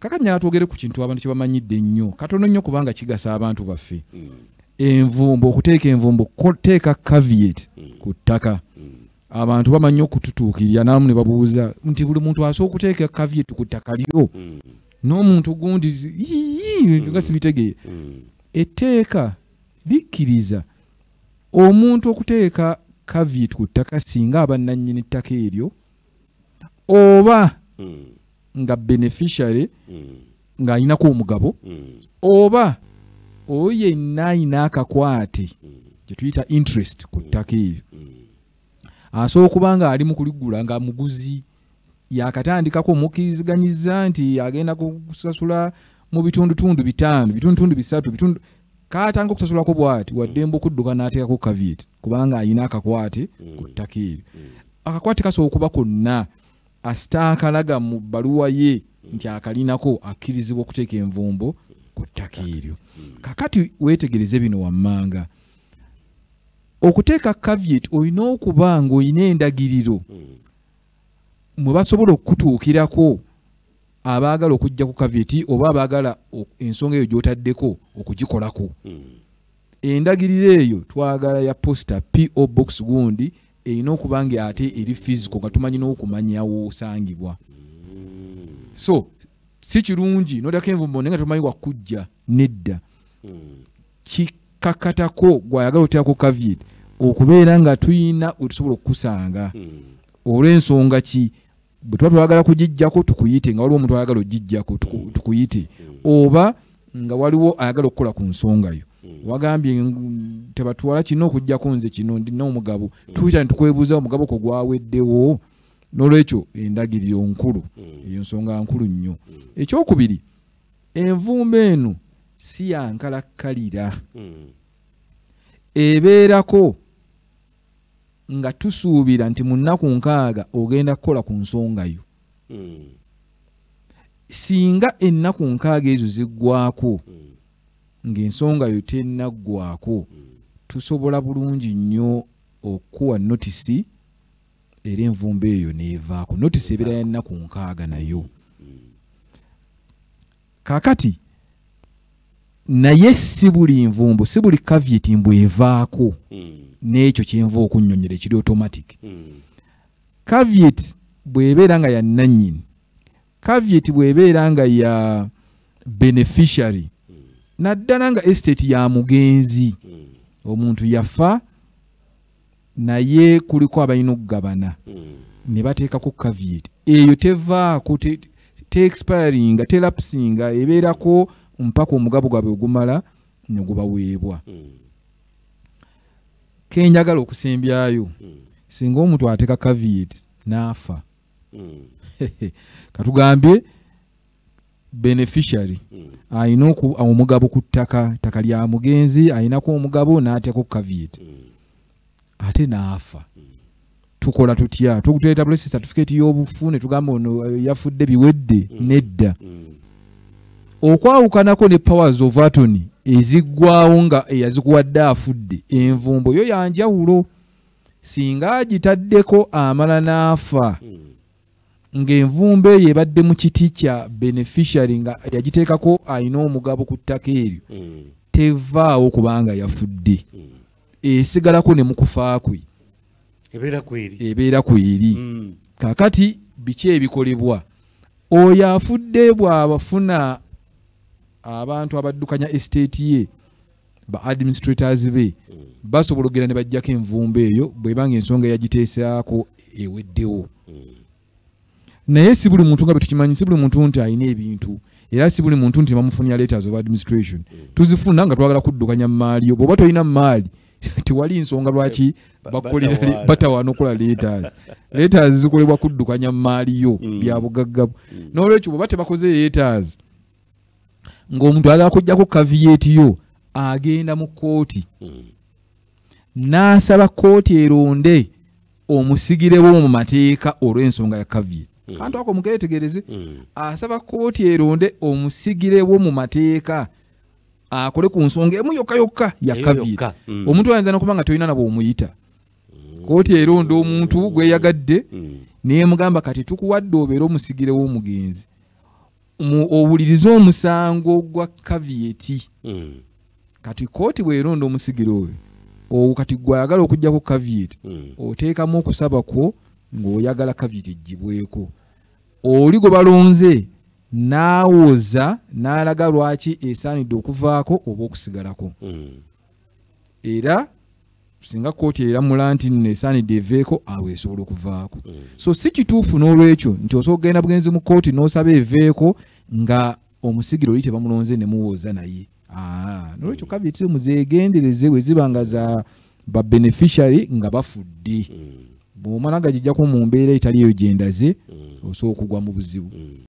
Kakati njagala twogere ku kintu abantu kye bamanyidde ennyo, katono nnyo, kubanga kigasa abantu baffe. Envumbo, okuteeka envumbo, kuteeka caveat ku ttaka. Abantu bamanyi okututuukirira namu ne babuuza nti buli muntu asobola okuteeka caveat ku ttaka lyo n'omuntu gundi nga sibitegeera. Etteeka likkiriza omuntu okuteeka caveat ku ttaka singa aba nannyini ttaka eryo oba nga beneficiary, ng'alinako omugabo, oba oyo yenna ayina akakwate gye tuyita interest ku ttaka eryo. Asobola okuba nga ali mu kuligula nga muguzi, yakatandikako, omukkiriziganyizza nti agenda kusasula mu bitundutundu 5, bitundutundu 3, bitundu katandika okusasulako bw'ati, waddembe okudduka n'ateekako caveat kubanga ayina akakwate ku ttaka eryo. Akakwate kasobola okuba konna, asita akalaga mu bbaluwa ye nti akalinako, akkirizibwa okuteeka envumbo ku ttaka eryo. Kakati weetegereze bino wammanga. Okuteeka caveat olina okuba ng'olina endagiriro mwe basobola okukutuukirako abaagala okujja ku caveat oba abaagala ensonga eyo gy'otaddeko okugikolako. Endagiriro eyo twagala ya posta, P.O. Box gundi, erina okuba nga ate eri physical, nga tumanyi n'okumanya w'osangibwa. So si kirungi n'oteekako envumbo naye nga tomanyi wakujja, nedda. Kikakatako gw'ayagala oteekako caveat okubeera nga tuyina we tusobola okukusanga. Olw'ensonga ki? Bwe tuba twagala kugijjako tukuyite, nga waliwo omuntu ayagala ogijjako tukuyite, oba nga waliwo ayagala okukola ku nsonga yo. Wagambye tebatwala kino okuggyako nze kino ndina omugabo, tuyita ne tukwebuuza omugabo kwo gwaweddewo. N'olwekyo endagiriro nkulu, eyo nsonga nkulu nnyo. Ekyokubiri, envumbo eno si ya nkalakkalira, ebeerako nga tusuubira nti mu nnaku 60 ogenda kukola ku nsonga yo. Singa ennaku 60 ezo ziggwako ng'ensonga yo tennaggwako, tusobola bulungi nnyo okuwa notisi era envumbo eyo n'evaako. Notisi ebeera ya nnaku 60 nayo. Kaakati naye si buli nvumbo, si buli caveat mbu evaako n'ekyo kyenva okunnyonnyola ekiri automatic. Caveat bw'ebeera nga ya nnannyini, caveat bw'ebeera nga ya beneficiary, naddala nga estate ya mugenzi, omuntu yafa naye kuliko abalina okugabana ne bateekako caveat, eyo tevaako, te expiringa, telapsinga, ebeerako mpaka omugabo gwabwe ogumala ne gubaweebwa. Kenjagala okusembyayo, singa omuntu ateeka caveat n'afa, katugambye beneficiary ayina omugabo ku ttaka, ttaka lya mugenzi, ayinako omugabo n'ateekako caveat ate n'afa, tukola tutya? Tukuteeta bulesi certificate y'obufu ne tugamba ono yafudde biwedde? Nedda. Okwawukanako ne powers of attorney eziggwawo nga eyazikuwadde afudde, envumbo yo yanjawulo. Singa agitaddeko amala n'afa ng'envumbo eyo ebadde mu kiti kya beneficiary nga yagiteekako ayina omugabo ku ttaka eryo, tevaawo kubanga yafudde, esigalako ne mu kufa kwe. Ebeera kweri. Ebeera kweri. Kaakati biki ebikolebwa oyo afudde? Bw'abafuna abantu abaddukanya estate ye, ba administrators be, basobola okugenda ne bajjako envumbo eyo bw'ebanga ensonga eyagiteesaako eweddewo. Naye si buli muntu, nga bwe tukimanyi, si buli muntu nti alina ebintu, era si buli muntu nti bamufunira letters of administration. Tuzifuna nga twagala kuddukanya maali yo. Bw'oba tolina maali, tewali nsonga lwaki bakukolera batawaana okukola letters. Letters zikolebwa kuddukanya maali yo, bya bugagga. N'olwekyo bw'oba tebakoze letters ng'omuntu ayagala kuggyako caveat yo, agenda mu kkooti n'asaba kkooti eronde omusigirewo mu mateeka olw'ensonga ya caveat. Kantu ako mukeetegereze. Asaba kkooti eronde omusigirewo mu mateeka akole ku nsonga emu yokka yokka ya caveat. Omuntu ayinza nokuba nga tolina nabwe omuyita, kkooti eronda omuntu gweyagadde neyemugamba, kati tukuwadde obeere omusigirewo omugenzi. Owulirize omusango gwa caveat. Kati kooti bw'eronda omusigire oyo, owo kati gw'ayagala okuggyako caveat, oteekamu okusaba kwo ng'oyagala caveat eggyibweko. Oli gwe balonze n'awoza n'alaga lwaki esaanidde okuvaako oba okusigalako. Era singa kooti eramula nti nno esaanidde eveeko, awo esobola okuvaako. So si kituufu n'olwekyo nti osobola okugenda bugenzi mu kooti n'osaba eveeko nga omusigire oli tebamulonze ne muwoza naye. N'olwekyo caveat muzeegendereze bwe ziba nga za ba beneficiary nga bafudde. Bw'omala gagijjako mu mbeera etali eyo gye ndaze, osobola okugwa mu buzibu.